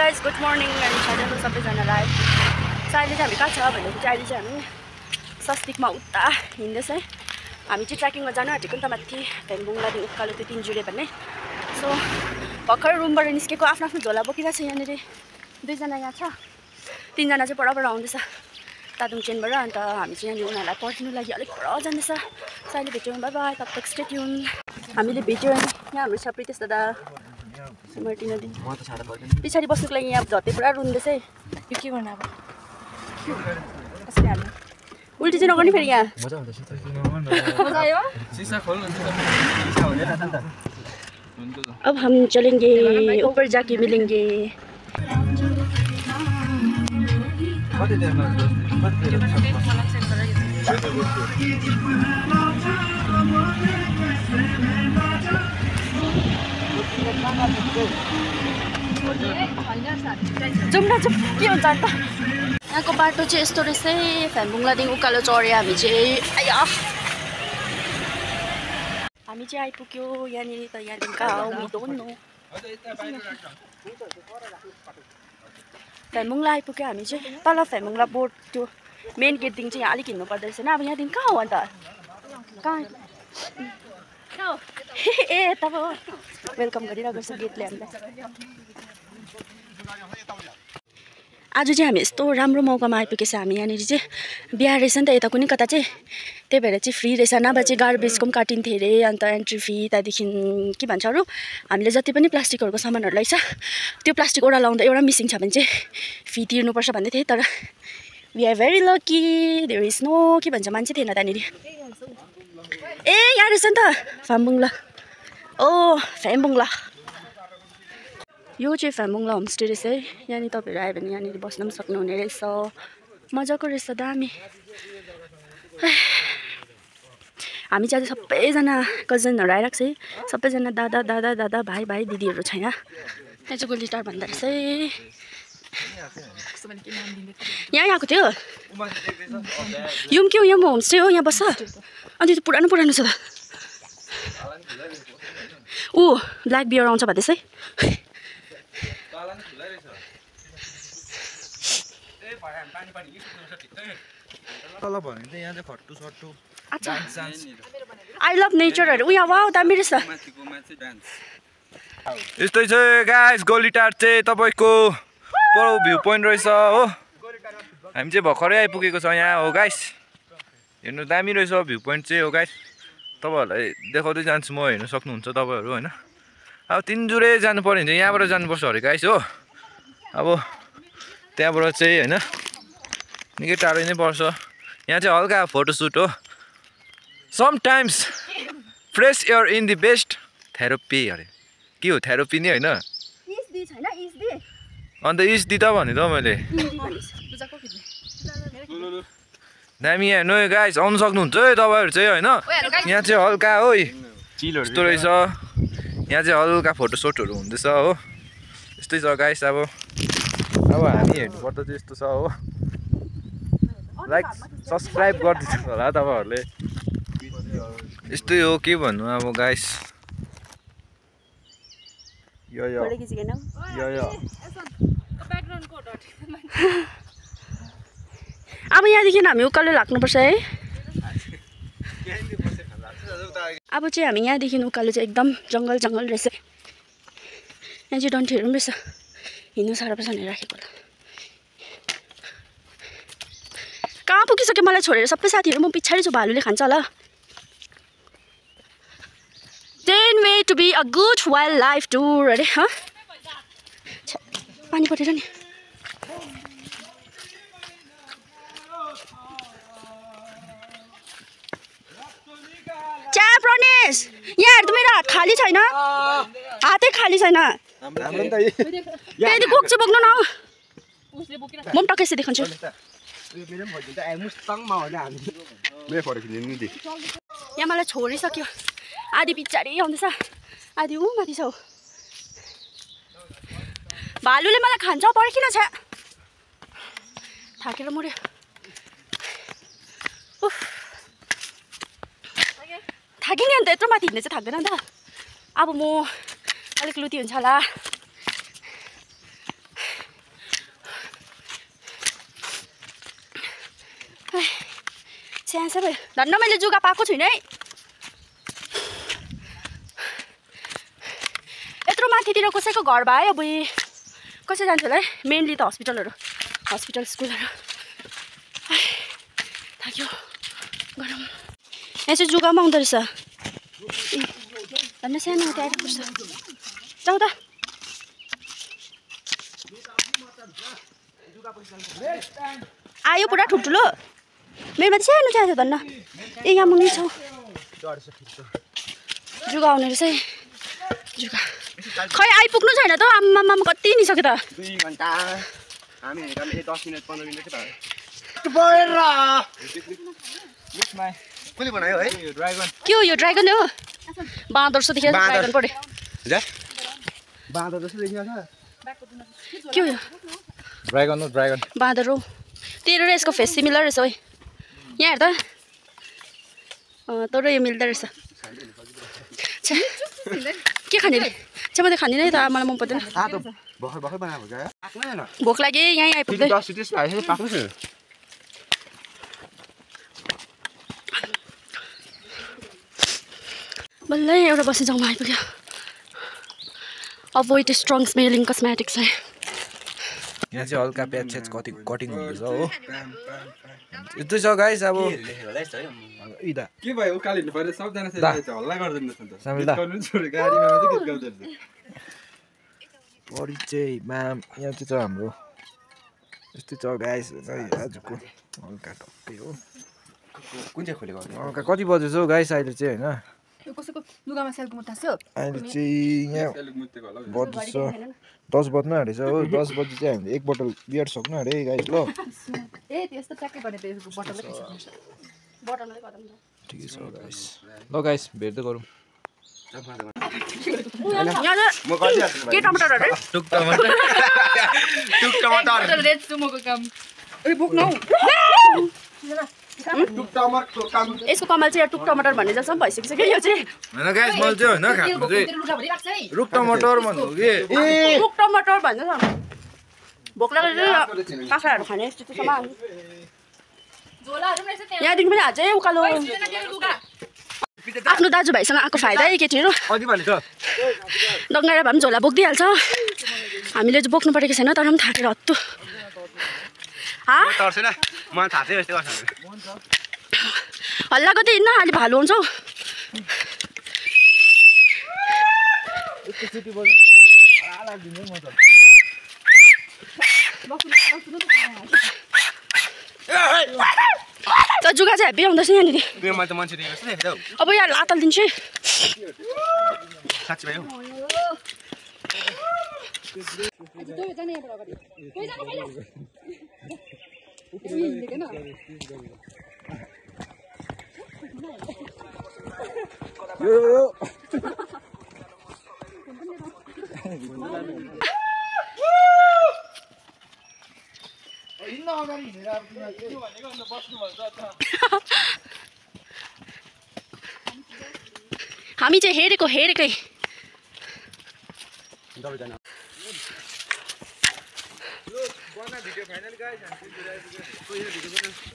Guys good morning अनि छाडेको सबैजनालाई। अहिले चाहिँ हामी कहाँ छ भनेको चाहिँ अहिले चाहिँ हामी सस्तिकमा उता हिँड्दैछ है। हामी चाहिँ ट्रेकिङमा जानु आँटेको नि त माथि भेम्बुङलादेखि उकालो त्यो तिनजुरे भन्ने। सो भर्खर रुमबाट निस्केको आफ्नो आफ्नो झोला बोकिरहेको छ। यहाँनिर दुईजना यहाँ छ, तीनजना चाहिँ परबाट आउँदैछ तादुङ चेनबाट। अन्त हामी चाहिँ यहाँनिर उनीहरूलाई पर्खिनु लागि अलिक पर जाँदैछ। सो अहिले भेट्यौँ, बाई बाई, तब तक स्टे ट्युन। हामीले भेट्यौँ यहाँ हाम्रो सबै त्यस्तो दादा पछाडि बस्नुको लागि यहाँ झट्टै पुरा रुन्दैछ है। यो के गर्नु अब कसरी हाल्नु उल्टी चाहिँ नगर्ने फेरि यहाँ मजा आयो। अब हम चलेंगे ऊपर जाके मिलेंगे। जाउँ न जाउँ, के हुन्छ अन्त। यहाँको बाटो चाहिँ यस्तो रहेछ है। भेम्बुङलादेखि उकालो चढ्यो हामी चाहिँ। आया हामी चाहिँ आइपुग्यो यहाँनिर त। यहाँदेखि कहाँ हो मिदोन हो भेम्बुङला आइपुग्यो हामी चाहिँ। तल भेम्बुङला बोर्ड त्यो मेन गेटदेखि चाहिँ यहाँ अलिक हिँड्नु पर्दो रहेछ। अब यहाँदेखि कहाँ हो अन्त, कहाँ ए तब वेलकम गरिरहेको छ गेटले हामीलाई। आज चाहिँ हामी यस्तो राम्रो मौकामा आइपुगेछ। हामी यहाँनिर चाहिँ बिहा रहेछ नि त यता कुनै कता चाहिँ, त्यही भएर चाहिँ फ्री रहेछ। नभए चाहिँ गार्बेजको पनि काटिन्थ्यो अरे। अन्त एन्ट्री फी त्यहाँदेखि के भन्छ अरू हामीले जति पनि प्लास्टिकहरूको सामानहरू रहेछ त्यो प्लास्टिक ओडा लाउँदा एउटा मिसिङ छ भने चाहिँ फी तिर्नुपर्छ भन्दै थिएँ। तर we are very lucky, there is no के भन्छ मान्छे थिएन त्यहाँनिर। ए यहाँ रहेछ नि त भेम्बुङला। ओ भेम्बुङला यो चाहिँ भेम्बुङला होमस्टे रहेछ है। यहाँनिर तपाईँहरू आयो भने यहाँनिर बस्न पनि सक्नुहुने रहेछ। मजाको रहेछ, दामी। हामी चाहिँ आज सबैजना कजनहरू आइरहेको छ है। सबैजना दादा दादा दादा भाइ भाइ दिदीहरू छ यहाँ। त्यहाँ चाहिँ गोलीटार भन्दा रहेछ है। यहाँ आएको थियो यो के हो, यहाँ होमस्टे हो, यहाँ बस्छ। अनि त्यो पुरानो पुरानो छ त। ऊ ब्ल्याक बियर आउँछ भन्दैछ है। आई लभ नेचरहरू उयो वाउ दामी रहेछ। यस्तै छ गाइस, गोलीटार चाहिँ तपाईँको पर भ्यू पोइन्ट रहेछ हो। हामी चाहिँ भर्खरै आइपुगेको छ यहाँ हो गाइस। हेर्नु दामी रहेछ भ्यू पोइन्ट चाहिँ हो गाइस। तपाईँहरूलाई देखाउँदै जान्छु म, हेर्नु सक्नुहुन्छ तपाईँहरू होइन। अब तिनजुरे जानु पऱ्यो भने चाहिँ यहाँबाट जानुपर्छ अरे गाइस हो। अब त्यहाँबाट चाहिँ होइन निकै टाढो नै पर्छ। यहाँ चाहिँ हल्का फोटोसुट हो। Sometimes fresh air in the best therapy अरे। के हो थेरापी नै होइन। अन्त इस दि त भने त मैले दामी हेर्नु गाइस, आउनु सक्नुहुन्छ है तपाईँहरू चाहिँ होइन। यहाँ चाहिँ हल्का हो यस्तो रहेछ। यहाँ चाहिँ हल्का फोटोसुटहरू हुँदैछ हो। यस्तै छ गाइस। अब हामी हेर्नुपर्दा चाहिँ यस्तो छ हो। लाइक सब्सक्राइब गरिदिनु होला तपाईँहरूले। यस्तै हो के भन्नु अब गाइस। यो अब यहाँदेखि हामी उकालो लाग्नुपर्छ है। अब चाहिँ हामी यहाँदेखि उकालो चाहिँ एकदम जङ्गल जङ्गल रहेछ। यहाँ चाहिँ डन्ठीहरू पनि रहेछ, हिँड्नु साह्रो पर्छ भनेर राखेको होला। कहाँ पुगिसक्यो मलाई छोडेर सबै साथीहरू। म पछाडि छु, भालुले खान्छ होला। 10 way to be a good wildlife tour अरे। हाँ पानी परेर नि। च्याप रनेश यहाँ हेर्नु, मेरो हात खाली छैन, हातै खाली छैन। फेरि बोक्छु, बोक्नु न। म पनि टक्कै देखाउँछु। यहाँ मलाई छोडिसक्यो। आधी पछाडि आउँदैछ, आधी ऊ माथि छ। भालुले मलाई खान्छ, पर्खिन छ। थाकेर मऱ्यो। थाकेँ नि अन्त, यत्रो माथि हिँड्ने चाहिँ थाक्दैन नि त। अब म अलिक लुती हुन्छ होला। स्याहार भयो धन्न मैले जुगा पाएको छुइनँ है यत्रो माथितिर कसैको घर भयो अब कसै जान्छ होला है मेनली त हस्पिटल स्कुलहरू थाक्यो गरम यहाँ चाहिँ जुगामा आउँदो रहेछ धन्न सानो त्यहाँ आइपुग्छ जाउँ त आयो पुरा ठुल्ठुलो मेरोमा चाहिँ सानो चाहिएको धन्न ए यहाँ मुनि छौ जुगा आउने रहेछ है जुगा खै आइपुग्नु छैन त आम्मामा कति निसक्यो त 2 घण्टा हामी हेर्दा 10 मिनेट 15 मिनेट त कसले बनायो है के हो यो ड्रागन हो बाँदर जस्तो देखियो ड्रागन परे बाँदर जस्तो देखियो के हो यो ड्रागन बाँदर हो तेरो र यसको फेस सिमिलर रहेछ है यहाँ हेर त तर यो मिल्दो रहेछ के खाने रे चाहिँ म त खाँदिनँ है त मलाई मन पर्दैन भोक लाग्यो यहीँ आइपुग्दै बल्लै एउटा बस्ने ठाउँमा आइपुग्यो अभोइड स्ट्रङ स्मेलिङ कस्मेटिक्स है यहाँ चाहिँ हल्का प्याज कटिङ हुँदैछ हो यस्तै छ गाइस अब के भयो उकालिनु पर्यो सबजना चाहिँ हल्ला गर्दैन त गर्नु छोड्यो गाडीमा मात्रै गीत गाउँदै रहेछ परिचयमा यहाँ चाहिँ छ हाम्रो यस्तै छ गाइस आजको हल्का टक्कै हो कुन चाहिँ खोलेको हल्का कति बजेछ हौ गाइस अहिले चाहिँ होइन कसैको लुगामा सेलको मुट्टा छ अहिले चाहिँ यहाँ बज्छ 10 बज्न आँटेछ हो 10 बजी चाहिँ हामीले 1 बोतल बियर सक्नु अरे गाइस ल ए त्यस्तो ट्याक्कै गर्ने त्यसको बोतलमै बोतलमै गर्दा हुन्छ ठिकै छ गाइस ल गाइस भेट्दै गरौँ म गरिहाल्छु के टमाटर अरे टुक टमाटर रेड सुमोको काम ए बोक्नु यसको कमाल चाहिँ टुक टमाटर भन्ने जसम्म भइसकिसक्यो यो चाहिँ हैन गाइस मैले चाहिँ हैन खानु चाहिँ रुख टमाटर भन्नु कि टुक टमाटर भन्छ भोक लागेर काँक्राहरू खाने यस्तो सामान यहाँदेखि पनि अझै उकालो आफ्नो दाजुभाइसँग आएको फाइदा है केटीहरू दङ्गाएर भए पनि झोला बोकिदिइहाल्छ हामीले चाहिँ बोक्नु परेको छैन तर पनि थाकेर हत्तु हल्ला कति हिँड्न अलि भालु हुन्छ हौ त जुगा चाहिँ हेभी आउँदैछ यहाँनिर अब यहाँ लातल दिन्छु हामी चाहिँ हेरेकै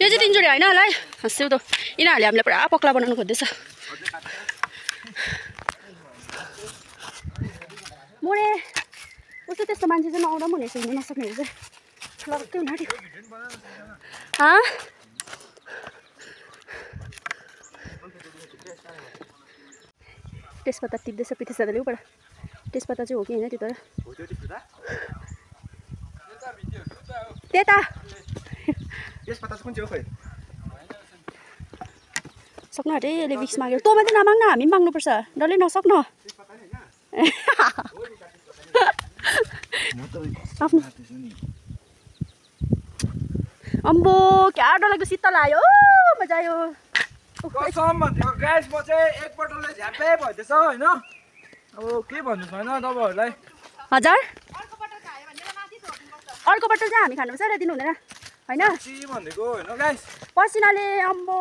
यो चाहिँ 3 जोडी होइन होला है हाँस्यौ त यिनीहरूले हामीलाई पुरा पक्ला बनाउनु खोज्दैछ मोरे कस्तो त्यस्तो मान्छे चाहिँ नआउँदा पनि हुनेछ हिँड्नु नसक्नेहरू चाहिँ लग्दै हुन आँट्यो तेजपत्ता टिप्दैछ पितेछ दादाले उबाट तेजपत्ता चाहिँ हो कि होइन त्यो तर त्यता सक्नु अरे यसले विक्स माग्यो तँ मात्रै नमाग्न हामी पनि माग्नुपर्छ डल्लै नसक्नु आफ्नो अम्बो क्या डरलाग्दो शीतल आयो मजा आयो कसम भन्छु गाइस म चाहिँ एक बोतलले झ्याप्पै भइदिएछ हैन अब के भन्नु छैन तपाईहरुलाई 1000 अर्को बोतल चाहिँ हामी खानुपर्छ र दिनु हुँदैन हैन ची भनेको हैन गाइस पसिनाले अम्बो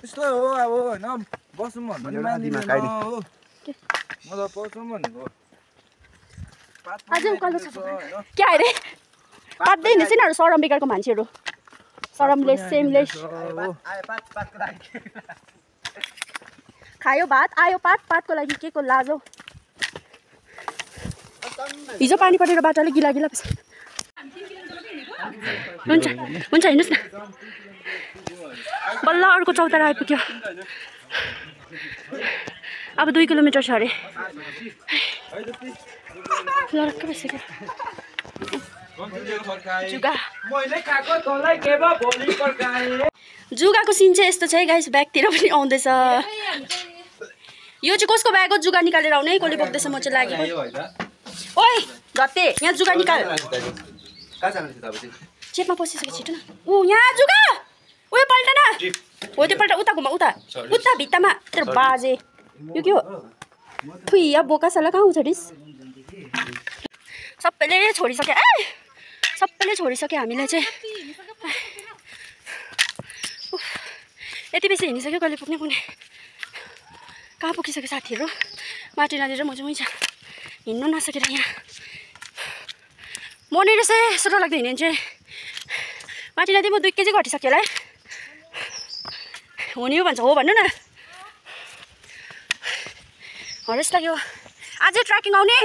यस्तो हो अब हैन बसौँ भन्नु नि मान्दिनँ हो म त पसौँ भनेको अझै उकालो छ के आइरे पाड्दै हिँड्दैछ नि सरम बेकारको मान्छेहरू सरमलेस सेमलेस खायो भात आयो पातको लागि के को लाजो हिजो पानी परेर बाटोले गिला गिला हुन्छ हुन्छ हिँड्नुहोस् न बल्ल अर्को चौतारा आइपुग्यो अब 2 किलोमिटर छ अरे लड्क बसेको जुगाको सिन चाहिँ यस्तो छ है गाइस ब्यागतिर पनि आउँदैछ यो चाहिँ कसको ब्याग हो जुगा निकालेर आउने है कसले बोक्दैछ म चाहिँ लागेको ओइ धत्ते यहाँ जुगा निकाल चेपमा पसिसक्यो छिटो न ऊ यहाँ जुगा उयो पल्ट न हो त्यो पल्ट उता घुमा उता उता भित्तामा तेरो बाजे यो के हो फुइ या बोका सला कहाँ आउँछ डिस सबैले छोडिसक्यो सबैले छोडिसक्यो हामीलाई चाहिँ यति बेसी हिँडिसक्यो कहिले पुग्ने कहाँ पुगिसक्यो साथीहरू माटी नदिएर म चाहिँ हिँड्नु नसकेर यहाँ म नै रहेछ सुरु लाग्दै हिँड्यो चाहिँ माटी नदी म 2 केजी घटिसक्यो होला है हुने हो भन्छ हो भन्नु न हरेस लाग्यो अझै ट्रेकिङ आउने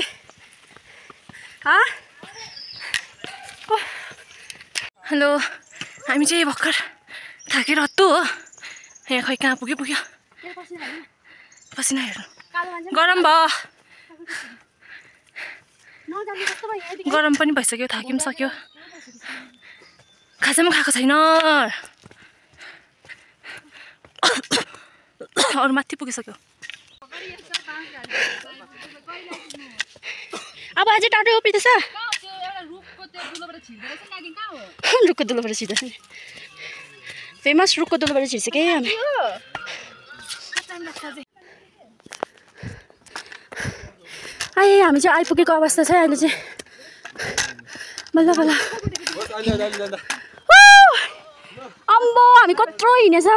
हेलो हामी चाहिँ भर्खर थाकेर हत्तु हो यहाँ खै कहाँ पुग्यो पसिना हेर्नु गरम भयो गरम पनि भइसक्यो थाकी पनि सक्यो खाजा पनि खाएको छैन अरू माथि पुगिसक्यो अब अझै टाढो उभिँदैछ रुखको दुलोबाट छिर्दैछ फेमस रुखको दुलोबाट छिर्छ के हामी हामी चाहिँ आइपुगेको अवस्था छ अहिले चाहिँ बल्ल बल्ल अम्बो हामी कत्रो हिँडेछ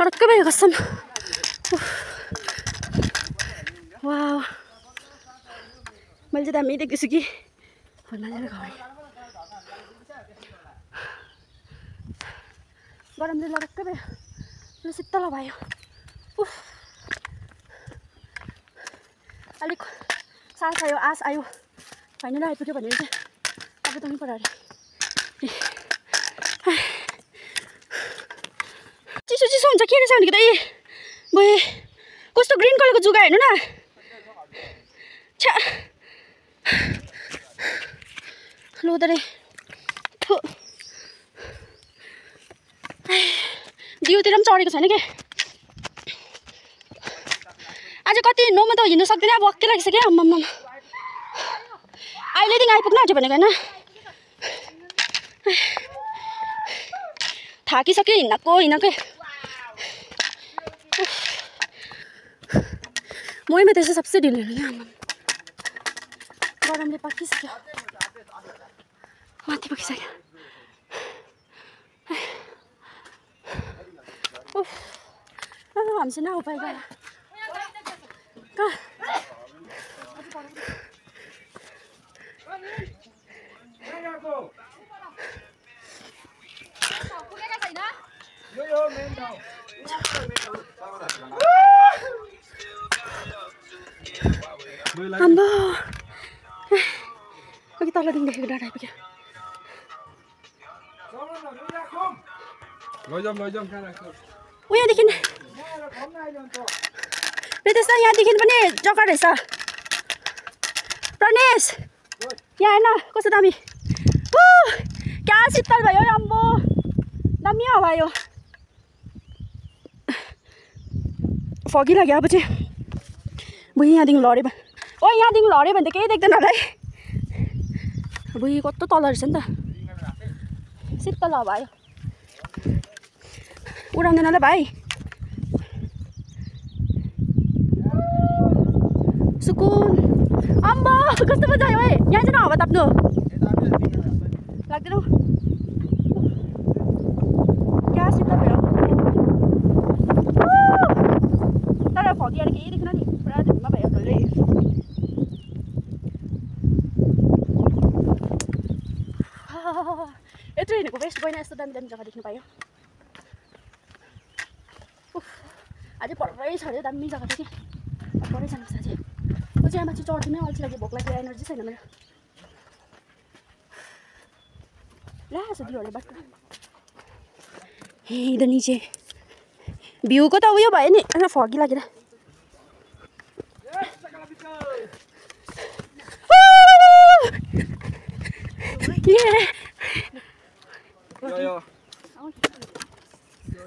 लड्कै भयो कसम वाउ मैले चाहिँ दामी देख्दैछु कि गरमले लड्कै भयो शीतल भयो अलिक सास आयो आस आयो फाइनल आइपुग्यो भनेर चाहिँ अब त पऱ्यो अरे चिसो चिसो हुन्छ के रहेछ भनेको त ए बोए कस्तो ग्रिन कलरको जुगा हेर्नु न छ्या लोदरे जिउतिर पनि चढेको छैन के आज कति नौमा त हिँड्नु सक्दैन अब अक्कै लागिसक्यो आम्मामा अहिलेदेखि आइपुग्नु आँट्यो भनेको होइन थाकिसक्यो हिँड्नकै मैमा त्यसो सबसे ढिलो यहाँ गरमले पाकिसक्यो माथि पुगिसक्यो हामीसँग उपाय गर आम्बो अघि तलदेखि देखेको डाँडा आइपुग्यो यहाँदेखि त्यस्तो यहाँदेखि पनि जग्गा रहेछ प्रणेश यहाँ हेर्न कस्तो दामी क्या शीतल भयो अम्बो दामी हावा यो फगी लाग्यो अब चाहिँ बुई यहाँदेखि लड्यो ओ यहाँदेखि लड्यो भने त केही देख्दैन होला है बुई कस्तो तल रहेछ नि त शीतल हावा आयो उडाउँदैन होला भाइ सुकुन अम्बो कस्तो मजा आयो है यहाँ चाहिँ हावा ताप्नु लाग्दैन क्या शीतल भयो तर फगिएर केही देख्न नि पुरा धुम्म भयो डल्लै यत्रो हिँडेको वेस्ट गएन यस्तो दामी दामी जग्गा देख्नु पायो अझै परै छ अरे दामी जग्गा थियो कि परै जानुपर्छ अझै म चाहिँ यहाँ माथि चढ्दिनँ अल्छी लाग्यो भोक लाग्यो एनर्जी छैन मेरो ला दिदीहरूले बाटो इधर नीचे भ्यू को त उयो भयो नि फगी लागेर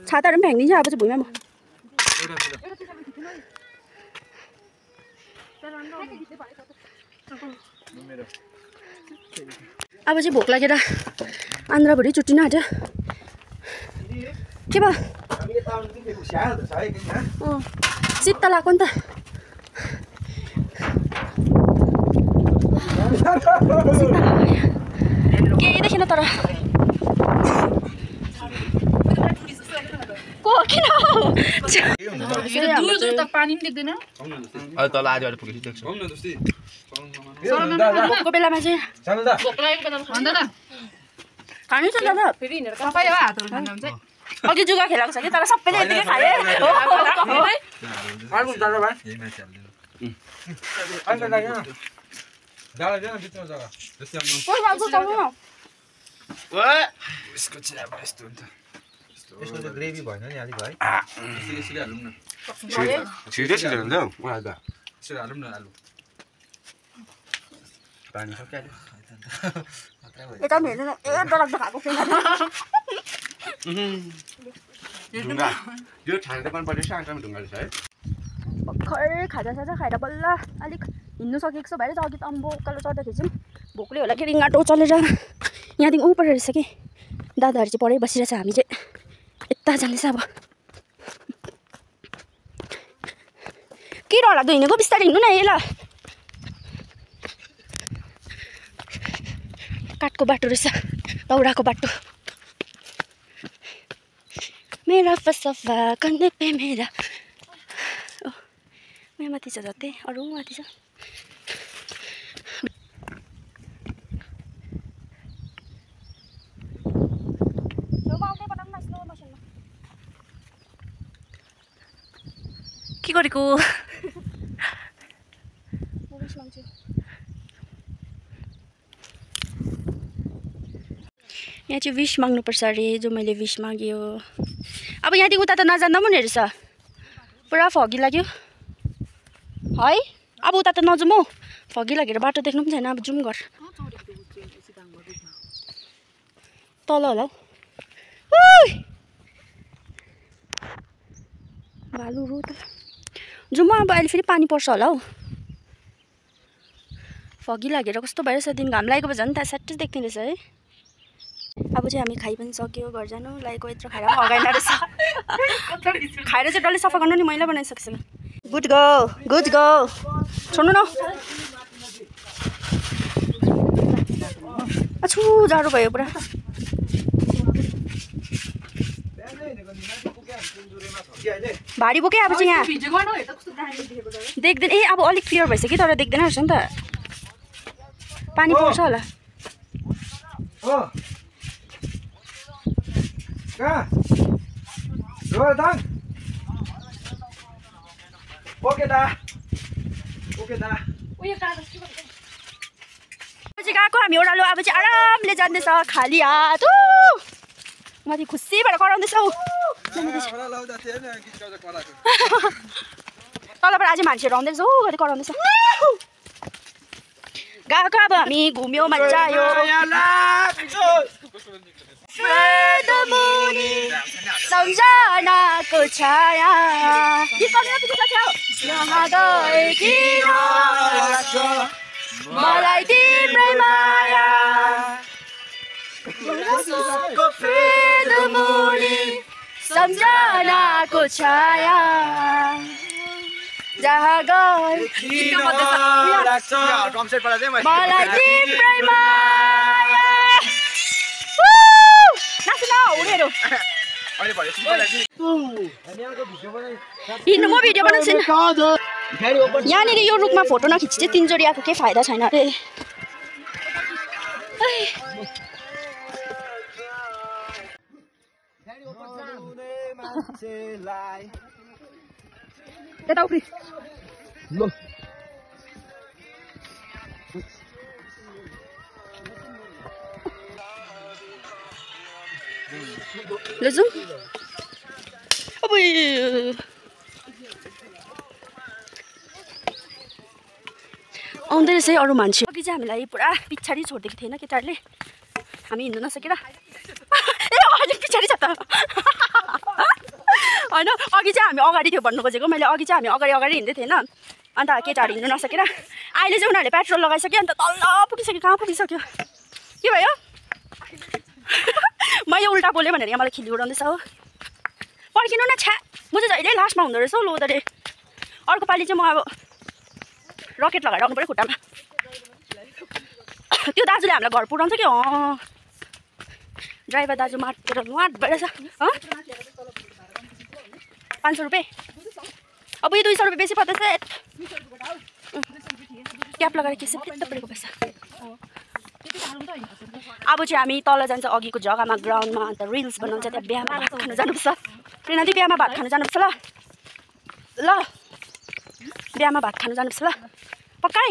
छाताहरू पनि फ्याँकिदिन्छ अब चाहिँ भुइँमा म अब चाहिँ भोक लागेर आन्द्राभुँडी चुट्टिन आँट्यो के भयो शीत लाग्यो नि त केही देखेन तर भोकको बेलामा चाहिँ खानु छ दादा अघि जुगा खेलाएको छ कि तर सबैले यतिकै खाए ग्रेभी भएन नि अलिक है छिटै छिटो हुन्छ हौ यसरी हालौँ न आलु पानी सकिहाल्यो यता पनि हेर्नु ए डरलाग्दो खाएको ढुङ्गा यो छानेर पनि परेछ आँटामा ढुङ्गा रहेछ है भर्खर खाजासाजा खाएर बल्ल अलिक हिँड्नु सकेको छ भएर चाहिँ अघि त अम्बो उकालो चढ्दाखेरि चाहिँ भोकले होला कि रिङ्गाटो चलेर यहाँदेखि ऊ परेर रहेछ कि दादाहरू चाहिँ परै बसिरहेछ हामी चाहिँ यता जाँदैछ अब के डरलाग्दो हिँडेको बिस्तारै हिँड्नु न ल काठको बाटो रहेछ दाउराको बाटो मेरा फसफा कन्ने पे मेरा मेरो माथि छ जति अरू माथि छ के गरेको यहाँ चाहिँ विश माग्नुपर्छ अरे जो मैले विश माग्यो अब यहाँदेखि उता त नजान्दा पनि रहेछ पुरा फगी लाग्यो है अब उता त नजाउँ हौ फगी लागेर बाटो देख्नु पनि छैन अब जाउँ घर तल होला हौ भालु रु त जाउँ अब अहिले फेरि पानी पर्छ होला हौ फगी लागेर कस्तो भइरहेछ दिन घाम लागेको भए झन् त्यहाँ स्याट्टै देख्ने रहेछ है अब चाहिँ हामी खाइ पनि सक्यो घर जानु लागेको यत्रो खाएर पनि अगाएन रहेछ खाएर चाहिँ डल्लै सफा गर्नु नि मैला बनाइसक्छ गुड गो छोड्नु न अछु जाडो भयो पुरा भारी बोके अब चाहिँ यहाँ देख्दैन ए अब अलिक क्लियर भइसक्यो कि तर देख्दैन रहेछ नि त पानी पर्छ होला गएको हामी ओह्रालो अब चाहिँ आरामले जाँदैछ खाली हात माथि खुसी भएर कराउँदैछौ तलबाट अझै मान्छेहरू आउँदैछ हौ कति कराउँदैछ गएको अब हामी घुम्यो मजा आयो सम्झनाको छाया मलाई तिम्रै माया सम्झनाको छाया जहाँ गए मलाई तिम्रै माया नाच्नु न उनीहरू हिँड्नु म भिडियो बनाउँछु यहाँनिर यो रुखमा फोटो नखिची चाहिँ 3 जोडी आएको केही फाइदा छैन अरे यता उफ्री ल ल जाउँ अब आउँदै रहेछ है अरू मान्छे अघि चाहिँ हामीलाई पुरा पछाडि छोडिदिएको थिएन केटाहरूले हामी हिँड्नु नसकेर ए अलिक पछाडि छ त होइन अघि चाहिँ हामी अगाडि थियो भन्नु खोजेको मैले अघि चाहिँ हामी अगाडि हिँड्दै थिएन अन्त केटाहरू हिँड्नु नसकेर अहिले चाहिँ उनीहरूले पेट्रोल लगाइसक्यो अन्त तल पुगिसक्यो कहाँ पुगिसक्यो के भयो मैले उल्टा बोलेँ भनेर यहाँ मलाई खिल्ली उडाउँदैछ हो पर्खिनु न छ्या म चाहिँ जहिले लास्टमा हुँदो रहेछ हौ लोदरे अर्को पालि चाहिँ म अब रकेट लगाएर आउनु पऱ्यो खुट्टामा त्यो दाजुले हामीलाई घर पुऱ्याउँछ कि ड्राइभर दाजु माटेर माट भइरहेछ 500 रुपियाँ अब यो 200 रुपियाँ बेसी पर्दैछ क्याप लगाएर केसी फिट्ट परेको पैसा अब चाहिँ हामी तल जान्छ अघिको जग्गामा ग्राउन्डमा अन्त रिल्स बनाउँछ त्यहाँ बिहामा भात खानु जानुपर्छ प्रेरणादी बिहामा भात खानु जानुपर्छ ल बिहामा भात खानु जानुपर्छ ल पक्कै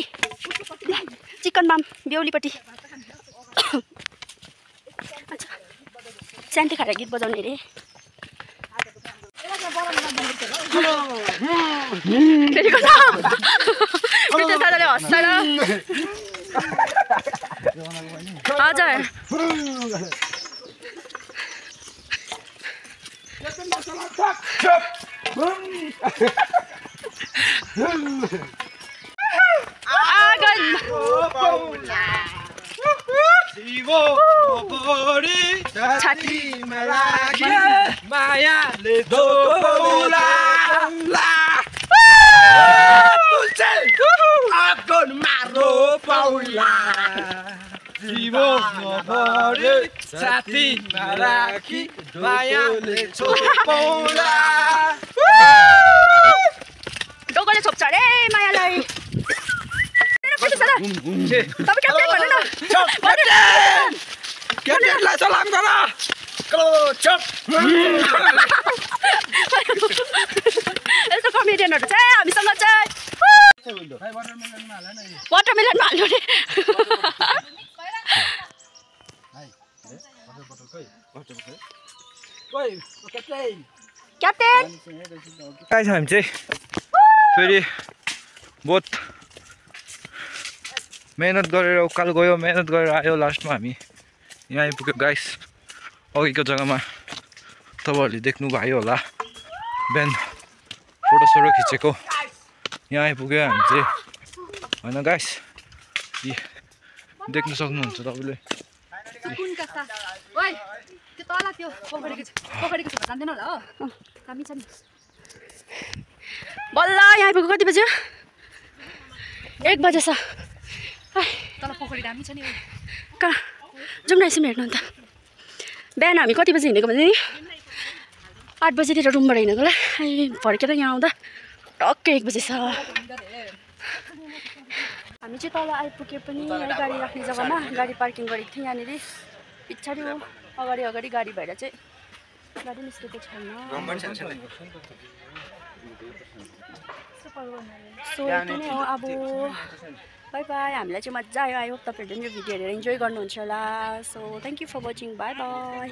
चिकन माम बेहुलीपट्टि शान्ति खाएर गीत बजाउने अरे दादाले हँसाएर हजुर छातीमा राखी मायाले धोला आगोनमा रोपौला जीवनभरि छातीमा राखी मायाले छोपौला डोकोले छोप्छ अरे मायालाई क्याप्टेनलाई सलाम गर यस्तो कमेडियनहरू चाहिँ हामीसँग चाहिँ वाटरमेलनमा हाल्नु नि क्याप्टेन गाइस हामी चाहिँ फेरि बहुत मेहनत गरेर उकालो गयो मेहनत गरेर आयो लास्टमा हामी यहाँ आइपुग्यो गाइस अघिको जग्गामा तपाईँहरूले देख्नुभयो होला बिहान फोटोसोटो खिचेको यहाँ आइपुग्यो हामी चाहिँ होइन गाइस देख्न सक्नुहुन्छ तपाईँले बल्ल यहाँ आइपुग्यो कति बज्यो 1 बजेछ तल पोखरी दामी छ नि कहाँ जाउँ न एकछिन हेर्नु अन्त बिहान हामी कति बजी हिँडेको भने नि 8 बजीतिर रुमबाट हिँडेको ल फर्केर यहाँ आउँदा टक्कै 1 बजेछ हामी चाहिँ तल आइपुगे पनि गाडी राख्ने जग्गामा गाडी पार्किङ गरेको थियौँ यहाँनिर पछाडि हो अगाडि गाडी भएर चाहिँ गाडी निस्केको छैन सो यति नै हो अब बाई बाई हामीलाई चाहिँ मजा आयो आई होप तपाईँहरूले यो भिडियो हेरेर इन्जोय गर्नुहुन्छ होला so thank you for watching bye by